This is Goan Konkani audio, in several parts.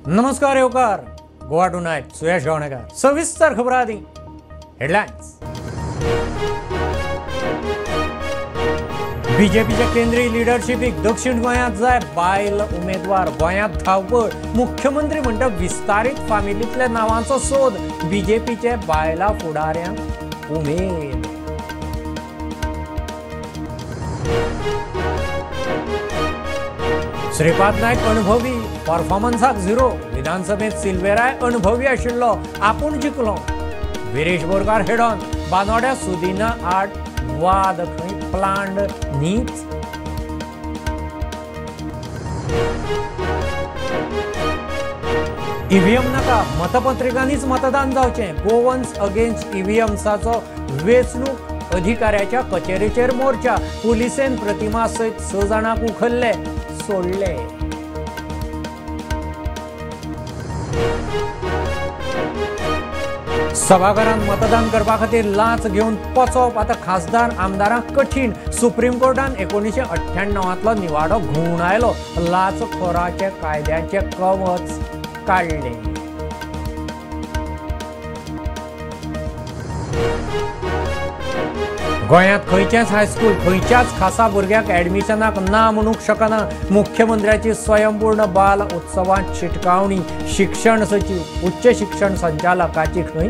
नमस्कार येवकार गोवा टुनायट सुयश गावणेकर. सविस्तर खबरां आदी हेडलायन्स. बीजेपीच्या केंद्रीय लिडरशिपीक दक्षिण गोंयांत जाय बायल उमेदवार. गोंयांत धांवपळ. मुख्यमंत्री म्हणटा विस्तारीत फामिलींतल्या नांवांचो सोद. बीजेपीचे बायलां फुडाऱ्यांक उमेद. श्रीपाद नायक अणभवी, परफॉर्मन्साक झिरो. विधानसभेत सिल्वेराय अणभवी आशिल्लो, आपूण जिखलो. विरेश बोरकार हेडॉन. बानोड्या सुदिना आड वाद खंय प्लांड न्हीच. ईव्हीएम नाका, मतपत्रिकांनीच मतदान जावचें. गोवन्स अगेन्स्ट ईव्हीएम्साचो वेंचणूक अधिकाऱ्याच्या कचेरेचेर मोर्चा. पुलिसेन प्रतिमा सयत 6 जाणांक उखल्ले, सोडले. सभाघरांत मतदान करपा खातीर लांच घेवन पचोवप आतां खासदार आमदारांक कठीण. सुप्रीम कोर्टान 1998तलो निवाडो घुंवडायलो. लाचखोराचे कायद्याचे कवच काडलें. गोंयांत खंयचेंच हायस्कूल खंयच्याच खासा भुरग्यांक ऍडमिशनाक ना म्हणूंक शकना. मुख्यमंत्र्याची स्वयंपूर्ण बाल उत्सवांत शिटकावणी. शिक्षण सचीव, उच्च शिक्षण संचालकाची खंय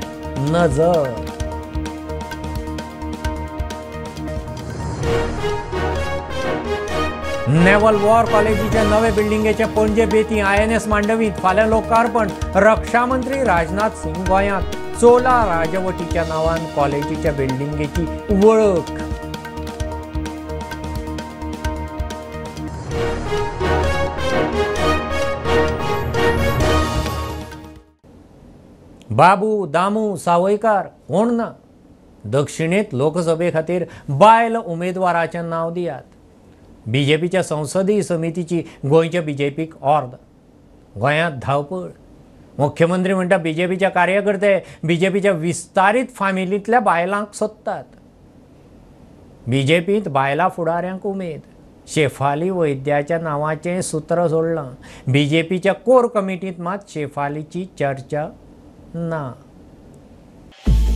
नजर. नेव्हल वॉर कॉलेजीचे नवे बिल्डिंगेचे पणजे बेती INS मांडवीत फाल्यां लोकार्पण. रक्षामंत्री राजनाथ सिंग गोंयांत. चोला राजवटीच्या नांवान कॉलेजीच्या बिल्डिंगेची वळख. बाबू दामू सावयकार कोण ना. दक्षिणेत लोकसभे खातीर बायल उमेदवाराचें नांव दियात. बीजेपीच्या संसदीय समितीची गोंयच्या बीजेपीक ऑर्द. गोंयांत धांवपळ. मुख्यमंत्री म्हणटा बीजेपीच्या कार्यकर्ते बीजेपीच्या विस्तारीत फामिलींतल्या बायलांक सोदतात. बीजेपींत बायलां फुडाऱ्यांक उमेद. शेफाली वैद्याच्या नांवाचें सूत्र सोडलां. बीजेपीच्या कोर कमिटींत मात शेफालीची चर्चा ना.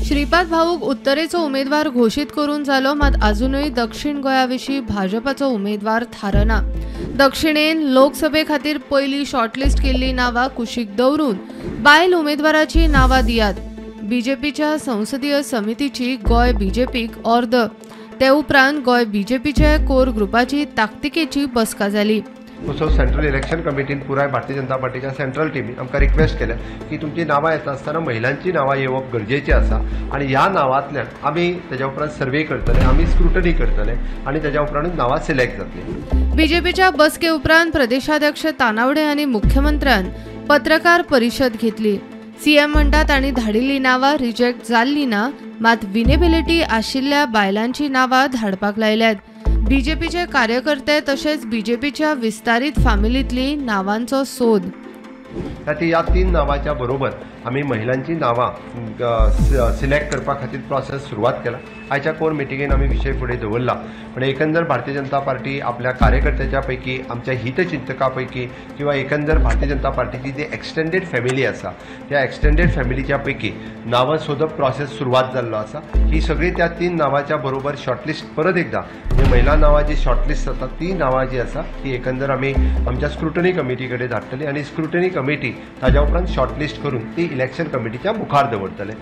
श्रीपाद भाऊक उत्तरेचो उमेदवार घोशीत करून जालो, मात अजूनय दक्षिण गोंया विशीं भाजपाचो उमेदवार थारना. दक्षिणेन लोकसभे खातीर पयली शॉर्टलिस्ट केल्ली नांवां कुशीक दवरून बायल उमेदवाराची नांवां दियात. बीजेपीच्या संसदीय समितीची गोंय बीजेपीक ऑर्द. ते उपरांत गोंय बीजेपीच्या कोर ग्रुपाची ताकतिकेची बसका जाली. सो सेंट्रल इलेक्शन कमिटीन पुराय भारतीय जनता पार्टीच्या सेंट्रल टिमीन आमकां रिक्वेस्ट केल्या की तुमची नांवां येता आसतना महिलांची नांवां येवप गरजेचें आसा आनी ह्या नांवांतल्यान आमी तेज्या उपरांत सर्वे करतले, आमी स्क्रुटनी करतले आनी तेज्या उपरांतूच नांवां सिलेक्ट जातली. बीजेपीच्या बसके उपरांत प्रदेशाध्यक्ष तानावडे आनी मुख्यमंत्र्यान पत्रकार परिशद घेतली. सीएम म्हणटा तांणी धाडिल्ली नांवां रिजेक्ट जाल्ली ना, मात विनेबिलिटी आशिल्ल्या बायलांची नांवां धाडपाक लायल्यात. बीजेपीचे कार्यकर्ते तशेंच बीजेपीच्या विस्तारीत फामिलींतली नांवांचो सोद. ह्या 3 नांवाच्या बरोबर आमी महिलांची नांवां सिलेक्ट करपा खातीर प्रोसेस सुरवात केला. आयच्या कोर मिटिंगेन आमी विशय फुडें दवरला. पण एकंदर भारतीय जनता पार्टी आपल्या कार्यकर्त्याच्या पैकी, आमच्या हितचिंतका पैकी किंवा एकंदर भारतीय जनता पार्टीची जी एक्सटेंडेड फॅमिली आसा त्या एक्सटेंडेड फॅमिलीच्या पैकी नांवां सोदप प्रोसेस सुरवात जाल्लो आसा. ही सगळी त्या 3 नांवाच्या बरोबर शॉर्टलिस्ट परत एकदा म्हणजे महिला नांवां जी शॉर्टलिस्ट जाता ती नांवां जी आसा ती एकंदर आमी आमच्या स्क्रुटनी कमिटी कडेन धाडटली आनी स्क्रुटनी कमिटी ताज्या उपरांत शॉर्टलिस्ट करून ती इलेक्शन कमिटीच्या मुखार दवरतले.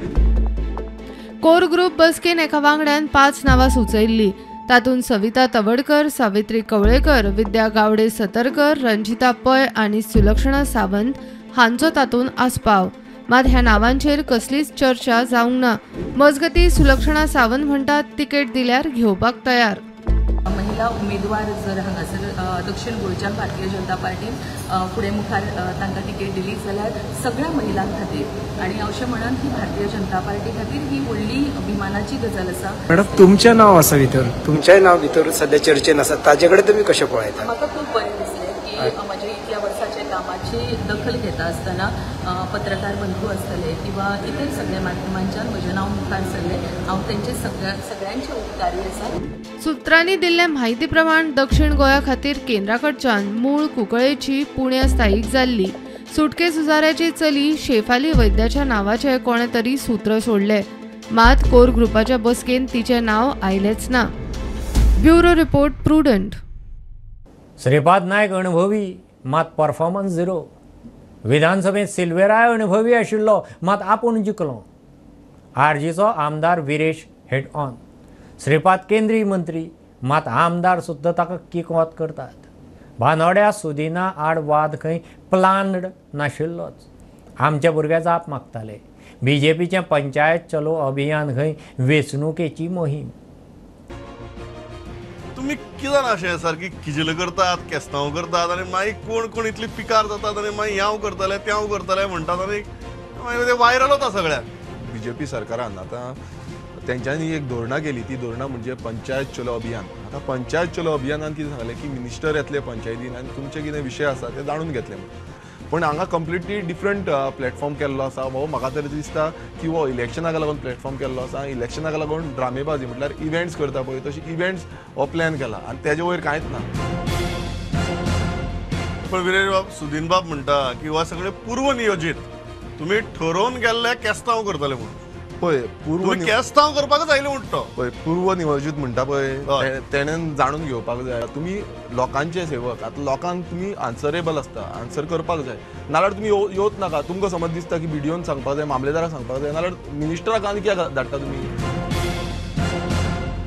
कोर ग्रुप बसकेन एका वांगड्यान 5 नांवां सुचयल्ली. तातूंत सविता तवडकर, सावित्री कवळेकर, विद्या गावडे सतरकर, रंजिता पै आनी सुलक्षणा सावंत हांचो तातूंत आस्पाव. मात ह्या नांवांचेर कसलीच चर्चा जावंक ना. मजगतीं सुलक्षणा सावंत म्हणटात तिकेट दिल्यार घेवपाक तयार. महिला उमेदवार जर हांगासर दक्षिण गोंयच्या भारतीय जनता पार्टीन फुडें मुखार तांकां तिकेट दिली जाल्यार सगळ्या महिलां खातीर आनी अशें म्हणून ही भारतीय जनता पार्टी खातीर ही व्हडली अभिमानाची गजाल आसा. मॅडम, तुमचें नांव आसा भितर, तुमचेंय नांव भितर सद्या चर्चेन आसा, ताजे कडेन तुमी कशें पळयता? म्हाका खूब बरें दिसलें की म्हज्या इतल्या वर्साच्या कामाची दखल घेता आसतना पत्रकार बंधू आसतले किंवा इतर सगळ्या माध्यमांच्यान म्हजें नांव मुखार सरलें. हांव तेंचे सगळ्यांचे उपकारी आसा. सूत्रांनी दिल्ले म्हायती प्रमाण दक्षिण गोंया खातीर केंद्रा कडच्यान मूळ कुंकळेची पुण्या स्थायीक जाल्ली सुटके झुजाऱ्याची चली शेफाली वैद्याच्या नावाचे कोणे तरी सूत्र सोडले, मात कोर ग्रुपाच्या बसकेन तिचे नाव आयलेच ना. Bureau report, Prudent. Shripad Naik अणभवी मात परफॉर्मन्स झिरो. विधानसभेत सिल्वेराय अणभवी आशिल्लो मात आपूण जिखलो. आरजीचो आमदार विरेश हेड ऑन. श्रीपाद केंद्रीय मंत्री मात आमदार सुद्दां ताका किकोत करतात. बानोड्या सुदिना आड वाद खंय प्लान्ड नाशिल्लोच. आमच्या भुरग्या जाप मागताले. बीजेपीचें पंचायत चलो अभियान खंय वेंचणुकेची मोहीम. तुमी कितें जाणां अशें सारकी किजिलां करतात, केस्तांव करतात आनी मागीर कोण कोण इतली पिकार जातात आनी मागीर ह्यांव करतले त्यांव करतले म्हणटात आनी मागीर ते वायरल वता सगळ्याक. बीजेपी सरकारान आतां तेंच्यांनी एक धोरणां केली, ती धोरणां म्हणजे पंचायत चलो अभियान. आतां पंचायत चलो अभियानान कितें सांगलें की मिनिस्टर येतले पंचायतीन आनी तुमचे कितें विशय आसा ते जाणून घेतले म्हणून. पण हांगा कंप्लिटली डिफरंट प्लॅटफॉर्म केल्लो आसा. हो म्हाका तरी दिसता की हो इलेक्शनाक लागून प्लॅटफॉर्म केल्लो आसा. इलेक्शनाक लागून ड्रामेबाजी म्हटल्यार इव्हेंट्स करता पळय तशी इव्हेंट्स हो प्लॅन केला आनी तेजे वयर कांयच ना. पण विरेश बाब, सुदीन बाब म्हणटा की हो सगळें पूर्वनियोजीत, तुमी ठरोवन गेल्ले केस्तांव करतले म्हणून. पळय पूर्व केस्तांव करपाकच आयले म्हणटा पळय, पूर्वनियोजीत म्हणटा पळय तेणेन जाणून घेवपाक जाय. तुमी लोकांचे सेवक, आतां लोकांक तुमी आन्सरेबल आसता, आन्सर करपाक जाय. नाल्यार तुमी येवच नाका. तुमकां समज दिसता की बीडीओन सांगपाक जाय, मामलेदाराक सांगपाक जाय, नाल्यार मिनिस्टराक आनी कित्याक धाडटा तुमी?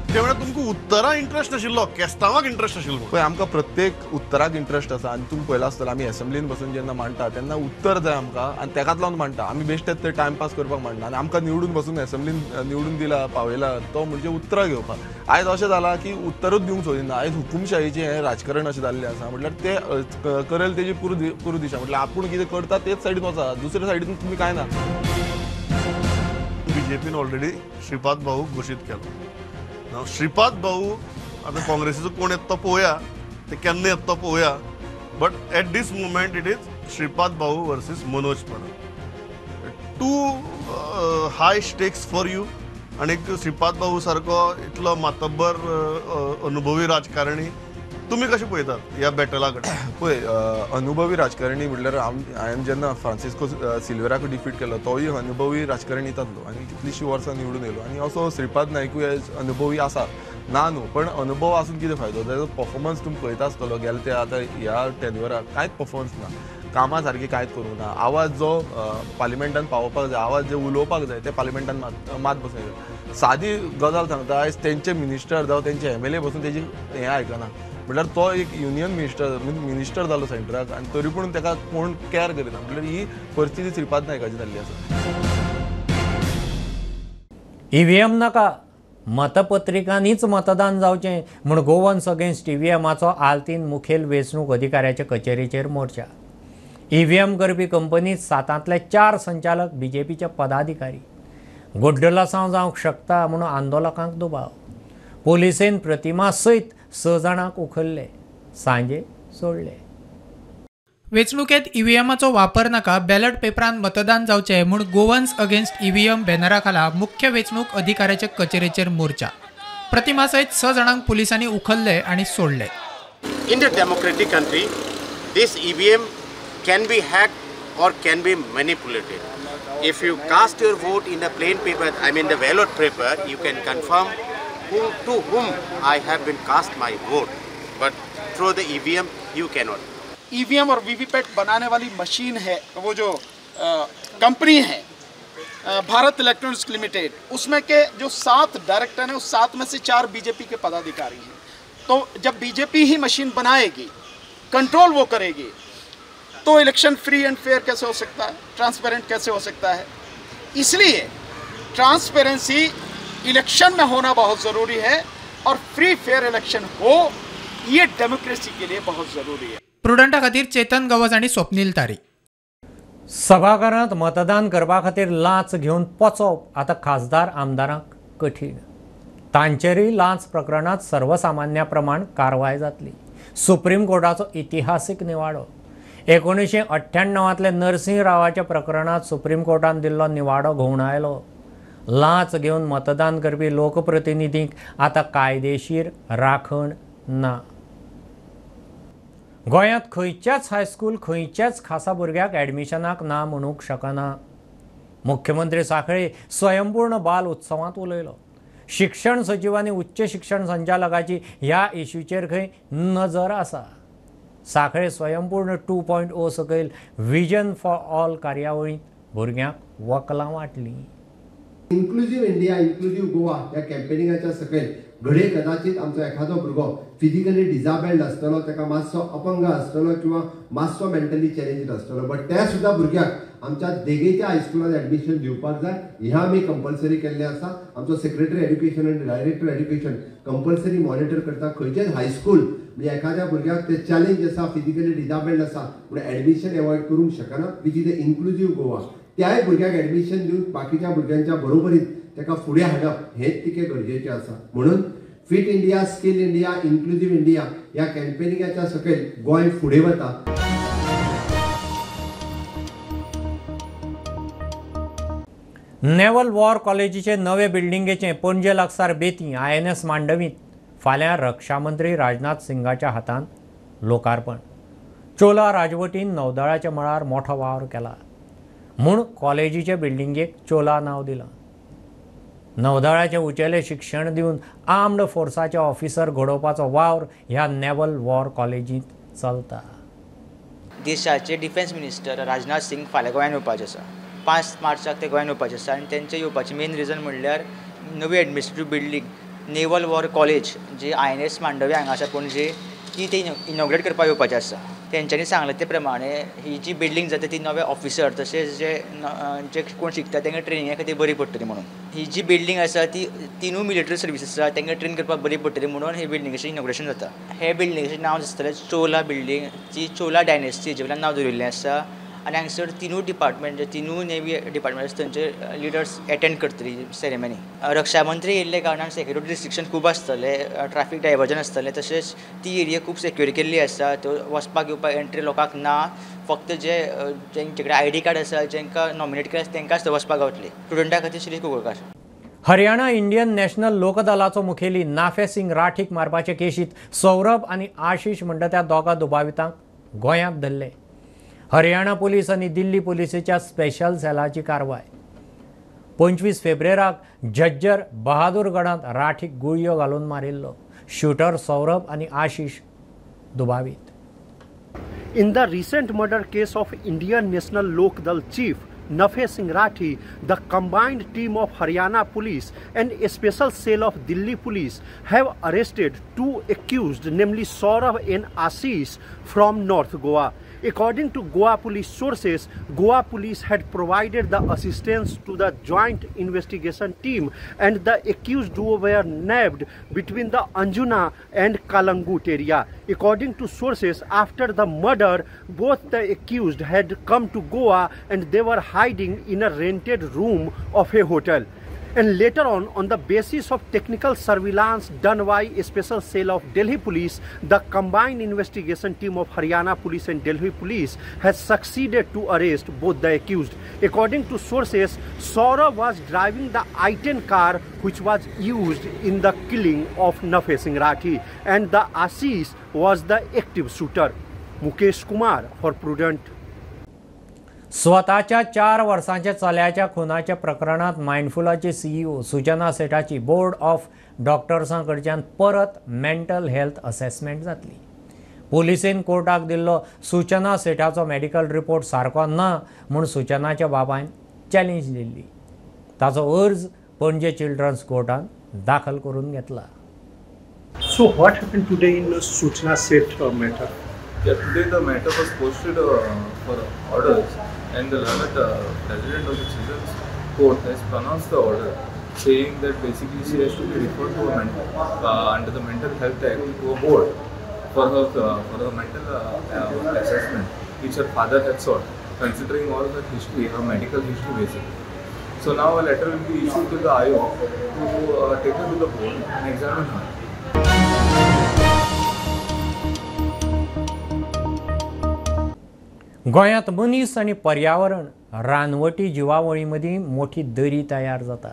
ते म्हळ्यार तुमकां उत्तरां इंट्रस्ट नाशिल्लो, केस्तांवाक इंट्रस्ट आशिल्लो. पळय आमकां प्रत्येक उत्तराक इंट्रस्ट आसा आनी तुमी पळयलां आसतलें आमी एसेंब्लीन बसून जेन्ना मांडटा तेन्ना उत्तर जाय आमकां आनी तेकाच लागून मांडटा. आमी बेश्टेच ते टायमपास करपाक मांडना आनी आमकां निवडून बसून एसेंब्लीन निवडून दिला पावयला तो म्हणजे उतरां घेवपाक. आयज अशें जालां की उत्तरूच दिवंक सोदिना. आयज हुकुमशाहीचें हें राजकारण अशें जाल्लें आसा. म्हटल्यार ते करेल तेजी पुरो दिशा, म्हटल्यार आपूण कितें करता तेच सायडीन वचा, दुसऱ्या सायडीन तुमी कांय ना. बीजेपीन ऑलरेडी श्रीपाद भाऊ घोशीत केलो. श्रीपाद भाऊ आतां काँग्रेसीचो कोण येता तो पळोवया, ते केन्ना येता तो पळोवया, but at this moment it is Shripad Bhau versus Manoj Parab. Too high stakes for you. आनी श्रीपाद भाऊ सारको इतलो मातब्बर अनुभवी राजकारणी तुमी कशें पळयतात ह्या बॅटला कडेन? पळय अनुभवी राजकारणी म्हटल्यार हांवें जेन्ना फ्रांसिस्को सिल्वेराक डिफीट केलो तोय अनुभवी राजकारणी जातलो आनी कितलींशीं वर्सां निवडून येयलो. आनी असो श्रीपाद नायकूय अनुभवी आसा ना न्हू, पण अनुभव आसून कितें फायदो? ताजो परफॉर्मन्स तुमी पळयता आसतलो गेले ते आतां ह्या टेन्युअराक कांयच परफॉर्मन्स ना, कामां सारकी कांयच करूंक ना. आवाज जो पार्लिमेंटान पावोवपाक जाय, आवाज जे उलोवपाक जाय ते पार्लिमेंटान मात बसून. सादी गजाल सांगता, आयज तेंचे मिनिस्टर जावं तेंचे एमएलए बसून तेजी हें आयकना. म्हटल्यार तो एक युनियन मिनिस्टर मिनिस्टर जालो सेंटराक आनी तरी पूण ताका कोण कॅर करिना. म्हटल्यार ही परिस्थिती श्रीपाद नायकाची जाल्ली आसा. ईव्हीएम नाका, मतपत्रिकांनीच मतदान जावचें म्हूण गोवन्स अगेन्स्ट ईव्हीएमाचो आल्तीन मुखेल वेंचणूक अधिकाऱ्याचे कचेरीचेर मोर्चा. ईव्हीएम करपी कंपनीत 7 4 संचालक बीजेपीचे पदाधिकारी. गुड्डलासांव जावंक शकता म्हणून आंदोलकांक दुबाव. पोलिसेन प्रतिमा सयत 6 जाणांक उखल्ले, सांजे सोडले. वेंचणुकेत ईव्हीएमाचो वापर नाका, बॅलट पेपरान मतदान जावचें म्हूण गोवन्स अगेन्स्ट ईव्हीएम बॅनरा खाला मुख्य वेंचणूक अधिकाऱ्याचे कचेरेचेर मोर्चा. प्रतिमा सयत 6 जाणांक पुलिसांनी उखल्ले आनी सोडले. In the democratic country this EVM can be hacked or can be manipulated. If you cast your vote in the plain paper, I mean the ballot paper, you can confirm to whom I have been cast my vote, but through the EVM you cannot. EVM Aur VVPAT बनाने वाली मशीन है, वो जो कंपनी है भारत इलेक्ट्रॉनिक्स लिमिटेड, उसमें के जो 7 डायरेक्टर हैं उस 7 में से 4 बीजेपी के पदाधिकारी हैं. तो जब बीजेपी ही मशीन बनाएगी, कंट्रोल वो करेगी, तो इलेक्शन फ्री एंड फेयर कैसे हो सकता है, ट्रांसपेरेंट कैसे हो सकता है? इसलिए ट्रांसपेरेंसी इलेक्शन में होना बहुत ज़रूरी है और फ्री फेयर इलेक्शन हो, ये डेमोक्रेसी के लिए बहुत ज़रूरी है. प्रुडंटा खातीर चेतन गवस आनी स्वप्नील तारी. सभाघरांत मतदान करपा खातीर लांच घेवन पोचप आतां खासदार आमदारांक कठीण. तांचेरूय लांच प्रकरणांत सर्वसामान्या प्रमाण कारवाय जातली. सुप्रीम कोर्टाचो इतिहासीक निवाडो. 1998 नरसिंह रावाच्या प्रकरणांत सुप्रीम कोर्टान दिल्लो निवाडो घुंवडायलो. लांच घेवन मतदान करपी लोकप्रतिनिधींक आतां कायदेशीर राखण ना. गोंयांत खंयच्याच हायस्कूल खंयच्याच खासा भुरग्याक ॲडमिशनाक ना म्हणूंक शकना. मुख्यमंत्री साखळे स्वयंपूर्ण बाल उत्सवांत उलयलो. शिक्षण सचिव आनी उच्च शिक्षण संचालकाची ह्या इश्यूचेर खंय नजर आसा. साखळे स्वयंपूर्ण 2.0 सकयल विजन फॉर ऑल कार्यावळींत भुरग्यांक वकलां वांटलीं. इन्क्लुजीव इंडिया इन्क्लुजीव गोवा ह्या कॅम्पेनिंगाच्या सकयल घडये कदाचित आमचो एखादो भुरगो फिजिकली डिजाबेल्ड आसतलो, ताका मातसो अपंग आसतलो किंवा मातसो मेंटली चॅलेंज्ड आसतलो, बट त्या सुद्दां भुरग्याक आमच्या देगेच्या हायस्कुलान एडमिशन दिवपाक जाय ह्या आमी कंपल्सरी केल्लें आसा. आमचो सेक्रेटरी एड्युकेशन आनी डायरेक्टर एड्युकेशन कंपल्सरी मॉनिटर करता. खंयचेच हायस्कूल म्हणजे एखाद्या भुरग्याक ते चॅलेंज आसा, फिजिकली डिजाबेल्ड आसा म्हणून एडमिशन एवॉयड करूंक शकना, which is a inclusive Goa. त्याय भुरग्याक एडमिशन दिवन बाकीच्या भुरग्यांच्या बरोबरीत ताका फुडें हाडप हेंच तितकें गरजेचें आसा. म्हणून fit India, skill India, inclusive India ह्या कॅम्पेनिंगाच्या सकयल गोंय फुडें वता. नेव्हल वॉर कॉलेजीचे नवे बिल्डिंगेचें पणजे लागसार बेती INS मांडवींत फाल्यां रक्षामंत्री राजनाथ सिंगाच्या हातान लोकार्पण. चोला राजवटीन नौदळाच्या मळार मोठो वावर केला म्हूण कॉलेजीचे बिल्डिंगेक चोला नांव दिलां. नौदळाचें उंचेलें शिक्षण दिवन आर्म्ड फोर्साचे ऑफिसर घडोवपाचो वावर ह्या नेव्हल वॉर कॉलेजींत चलता. देशाचे डिफेन्स मिनिस्टर राजनाथ सिंग फाल्यां गोंयांत येवपाचे आसा. 5 मार्चाक ते गोंयांत येवपाचे आसा आनी तेंचे येवपाचें मेन रिजन म्हणल्यार नवी administrative building naval war college जी INS Mandovi हांगा आसा पणजे ती ते इनॉग्रेट करपाक येवपाचें आसा. तेंच्यांनी सांगलें ते प्रमाणे ही जी बिल्डींग जाता ती नवे ऑफिसर तशेंच जे जे कोण शिकता तांकां ट्रेनिंगा खातीर बरी पडटली म्हणून. ही जी बिल्डींग आसा ती तिनूय मिलिटरी सर्वीस आसा तांकां ट्रेन करपाक बरी पडटली म्हणून हे बिल्डिंगेचें इनॉग्रेशन जाता. हे बिल्डिंगेचें नांव आसतलें चोला बिल्डींग, जी चोला डायनेस्टी हेजे वयल्यान नांव दवरिल्लें आसा आनी हांगसर तिनूय डिपार्टमेंट, तिनूय नेवी डिपार्टमेंट आसा थंयचे लिडर्स एटेंड करतली सेरेमनी. रक्षा मंत्री येयल्ले कारणान सेक्युरिटी रिस्ट्रिक्शन खूब आसतले, ट्राफीक डायवर्जन आसतलें, तशेंच ती एरिया खूब सेक्युर केल्ली आसा. त्यो वचपाक येवपाक एंट्री लोकांक ना, फक्त जे जेंचे कडेन ID card आसा, जेंकां नॉमिनेट केलें आसा तेंकांच थंय वचपाक गावतलें. स्टुडंटा खातीर श्री कुंकळकार. हरियाणा इंडियन नॅशनल लोकदलाचो मुखेली नाफे सिंग राठीक मारपाचे केशींत सौरभ आनी आशिष म्हणटा त्या दोगां दुबावितांक गोंयांत धरले. हरियाणा पुलीस आनी दिल्ली पुलिसेच्या स्पेशल सेलाची कारवाय. 25 फेब्रेराक झज्जर बहादूरगडांत राठीक गुळयो घालून मारिल्लो. शूटर सौरभ आनी आशिष दुबावीत. In the recent murder case of Indian National Lok Dal chief Nafe Singh Rathi, the combined team of Haryana Police and a special cell of Delhi Police have arrested 2 accused, namely Saurabh and Ashish from North Goa. According to Goa police sources, Goa police had provided the assistance to the joint investigation team and the accused duo were nabbed between the Anjuna and Kalangut area. According to sources, after the murder, both the accused had come to Goa and they were hiding in a rented room of a hotel. And later on the basis of technical surveillance done by a special cell of Delhi Police, the combined investigation team of Haryana Police and Delhi Police has succeeded to arrest both the accused. According to sources, Saurabh was driving the i10 car which was used in the killing of Nafe Singh Rathi, and the Ashish was the active shooter. Mukesh Kumar for Prudent. स्वताच्या 4 वर्सांच्या चल्याच्या खुनाच्या प्रकरणांत मायंडफुलाचे CEO सुचना सेठाची बोर्ड ऑफ डॉक्टर्सां कडच्यान परत मेंटल हेल्थ असेसमेंट जातली. पुलिसेन कोर्टाक दिल्लो सुचना सेठाचो मेडिकल रिपोर्ट सारको ना म्हूण सुचनाच्या बाबान चॅलेंज दिल्ली. ताचो अर्ज पणजे चिल्ड्रन्स कोर्टान दाखल करून घेतला. So what happened today in Suchana Seth matter? Yeah, today the matter was posted for orders, and the learned president of the children's court has pronounced the order saying that basically she has to be referred to a mental, under the Mental Health Act to a board for her mental assessment, which her father had sought, considering all her history, her medical history basically. So now a letter will be issued to the IO to take her to the board and examine her. गोंयांत मनीस आनी पर्यावरण रानवटी जिवावळी मदीं मोठी दरी तयार जाता.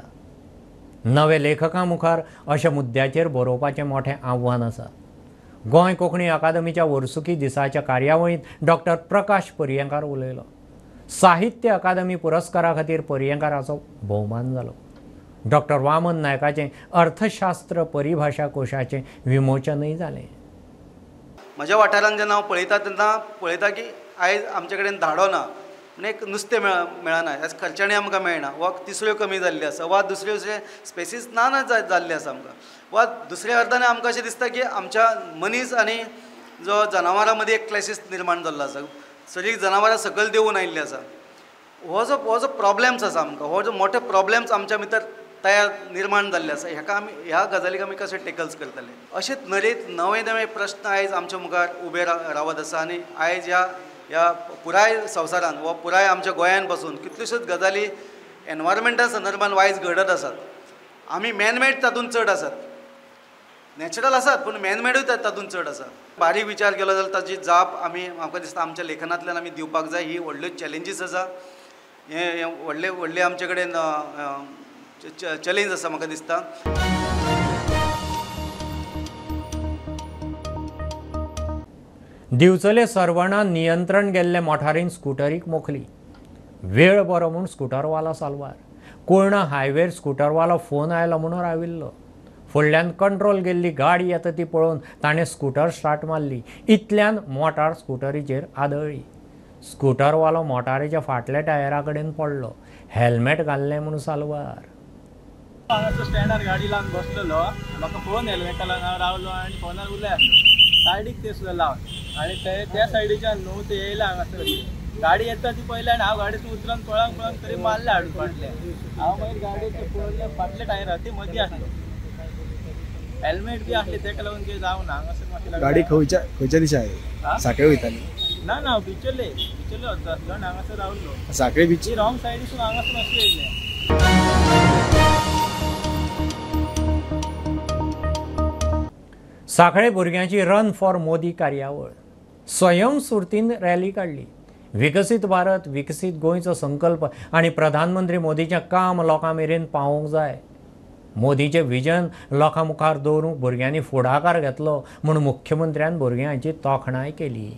नवे लेखकां मुखार अशा मुद्द्याचेर बरोवपाचें मोठें आव्हान आसा. गोंय कोंकणी अकादमीच्या वर्सुकी दिसाच्या कार्यावळींत डॉक्टर प्रकाश पर्येंकार उलयलो. साहित्य अकादमी पुरस्कारा खातीर पर्येंकाराचो भोवमान जालो. डॉक्टर वामन नायकाचें अर्थशास्त्र परिभाशा कोशाचें विमोचनूय जालें. म्हज्या वाठारांत जेन्ना हांव पळयता तेन्ना पळयता की आयज आमचे कडेन धाडो ना, म्हणजे एक नुस्तें मेळना, खर्चाणी आमकां मेळना, वा तिसऱ्यो कमी जाल्ली आसा, वा दुसऱ्यो दुसरे स्पेसीस ना ना जाल्ले आसा आमकां, वा दुसऱ्या अर्थान आमकां अशें दिसता की आमच्या मनीस आनी जो जनावरां मदीं एक क्लॅशीस निर्माण जाल्लो आसा, सगळीं जनावरां सकयल देंवून आयिल्लीं आसा. हो जो प्रॉब्लेम्स आसा आमकां, हो जो मोठे प्रॉब्लेम्स आमच्या भितर तयार निर्माण जाल्ले आसा, हेका आमी ह्या गजालीक आमी कशें टेकल्स करतले? अशेंच नरेत नवे नवे प्रस्न आयज आमच्या मुखार उबे रावत आसा आनी आयज ह्या पुराय संवसारान वा पुराय आमच्या गोंयान पासून कितल्योश्योच गजाली एनवायरमेंटा संदर्भान वायज घडत आसात. आमी मॅनमेड तातूंत चड आसात, नॅचरल आसात पूण मॅनमेडूय तातूंत चड आसा. बारीक विचार केलो जाल्यार ताची जाप आमी म्हाका दिसता आमच्या लेखनांतल्यान आमी दिवपाक जाय. ही व्हडल्यो चॅलेंजीस आसा, हे व्हडले व्हडले आमचे कडेन चॅलेंज आसा म्हाका दिसता. दिवचले सर्वणा नियंत्रण गेल्ले मोटारीन स्कुटरीक मोखली. वेळ बरो म्हूण स्कुटरवालो साल्वार. कोयणा हायवेर स्कुटरवालो फोन आयलो म्हणून राविल्लो. फुडल्यान कंट्रोल गेल्ली गाडी येता ती पळोवन ताणें स्कुटर स्टार्ट मारली. इतल्यान मोटार स्कुटरीचेर आदळ्ळी. स्कुटरवालो मोटारीच्या फाटल्या टायरा कडेन पडलो. हेल्मेट घाल्लें म्हूण साल्वार. हांगासर स्टँडार गाडी लावन बसलेलो, म्हाका फोन येयलो, तेका लागून हांव रावलो आनी फोनार उलय आसलो. सायडीक ते सुद्दां लावन आनी त्या सायडीच्यान न्हू ते येयला हांगासर गाडी येता ती पळयली आनी हांव गाडयेसून उतरून पळोवंक पळोवंक तरी मारले हाडून फाटले. हांव मागीर गाडयेचे पळयले फाटले टायर आहा ते मदीं आसलो, हेल्मेट बी आसले तेका लागून कितें जावना हांगासर. गाडी खंयच्या खंयच्या दिशा आयली? साखळे वयताली? ना ना, बिचोले बिचोले वता आसलो आनी हांगासर रावलो. साखळे बीच रॉंग सायडीसून हांगासून अशें येयलें. साखळे भुरग्यांची रन फॉर मोदी कार्यावळ. स्वयंस्फूर्तीन रॅली काडली. विकसीत भारत विकसीत गोंयचो संकल्प आनी प्रधानमंत्री मोदीचें काम लोकां मेरेन पावोवंक जाय. मोदीचें विजन लोकां मुखार दवरूंक भुरग्यांनी फुडाकार घेतलो म्हूण मुख्यमंत्र्यान भुरग्यांची तोखणाय केली.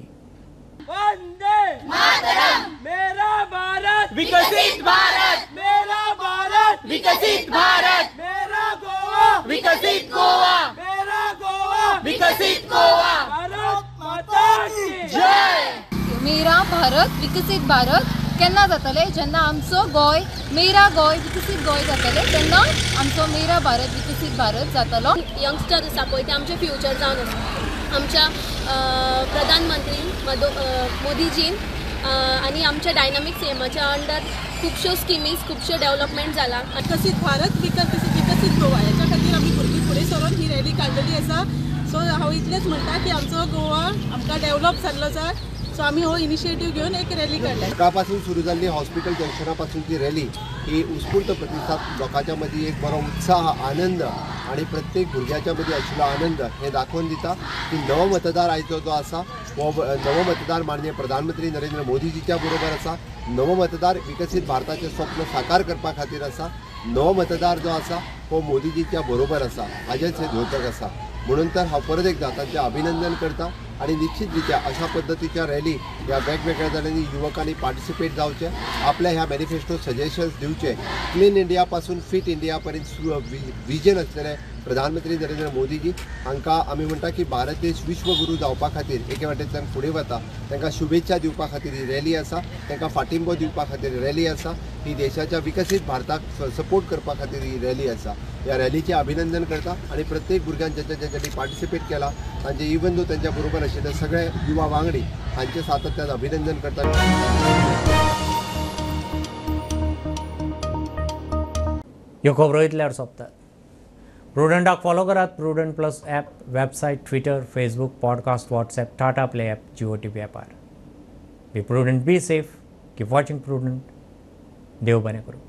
मेरा भारत विकसित भारत, मेरा भारत विकसित भारत, मेरा गोवा विकसित गोवा, मेरा गोवा विकसित गोवा, भारत माता की जय. मेरा भारत विकसित भारत केन्ना जातले? जेन्ना आमचो गोंय मेरा गोंय विकसित गोंय जातले तेन्ना आमचो मेरा भारत विकसित भारत जातलो. यंगस्टर आसा पळय ते आमचे फ्युचर जावन आसा. आमच्या प्रधानमंत्री मोदीजीन आनी आमच्या डायनामीक सीएमाच्या अंडर खुबश्यो स्किमीज खुबश्यो डेव्हलपमेंट जाला. विकसीत भारत विकसीत गोवा हेच्या खातीर आमी भुरगीं फुडें सरून ही रॅली काडलेली आसा. सो हांव इतलेंच म्हणटा की आमचो गोवा आमकां डेव्हलप जाल्लो जाय. सो आमी हो इनिशिएटीव घेवन एक रॅली काडल्या. सकाळपासून सुरू जाल्ली हॉस्पिटल जंक्शना पासूनची रॅली ही उत्स्फूर्त प्रतिसाद लोकांच्या मदीं एक बरो उत्साह आनंद आनी प्रत्येक भुरग्याच्या मदीं आशिल्लो आनंद हे दाखोवन दिता की नवो मतदार आयचो जो आसा हो नवो मतदार माननीय प्रधानमंत्री नरेंद्र मोदीजीच्या बरोबर आसा. नवो मतदार विकसीत भारताचें स्वप्न साकार करपा खातीर आसा. नवो मतदार जो आसा हो मोदीजीच्या बरोबर आसा हाजेच हे द्योतक आसा. म्हणून तर हांव परत एकदा तांचें अभिनंदन करता आनी निश्चित रित्या अशा पद्दतीच्या रॅली ह्या वेगवेगळ्या जाणांनी युवकांनी पार्टिसिपेट जावचें, आपल्या ह्या मॅनिफेस्टो सजेशन्स दिवचे. क्लीन इंडिया पासून फिट इंडिया पर्यंत विजन आसलेले प्रधानमंत्री नरेंद्र मोदीजी हांकां आमी म्हणटा की भारत देश विश्वगुरू जावपा खातीर एके वाटेंतल्यान फुडें वता. तांकां शुभेच्छा दिवपा खातीर ही रॅली आसा, तांकां फाटिंबो दिवपा खातीर रॅली आसा, ही देशाच्या विकसीत भारताक सपोर्ट करपा खातीर ही रॅली आसा. ह्या रॅलीचें अभिनंदन करता आनी प्रत्येक भुरग्यान ज्यांच्या ज्यांच्यानी पार्टिसिपेट केला तांचे इवन दो तांच्या बरोबर आशिल्ले सगळे युवा वांगडी हांचे सातत्यान अभिनंदन करता. ह्यो खबरो इतल्यार सोंपतात. प्रुडंटाक फॉलो करात. Prudent plus app, website, Twitter, Facebook, podcast, WhatsApp, Tata Play app, Jio TV ॲपार. Be prudent, be safe, keep watching Prudent. देव बरें करूं.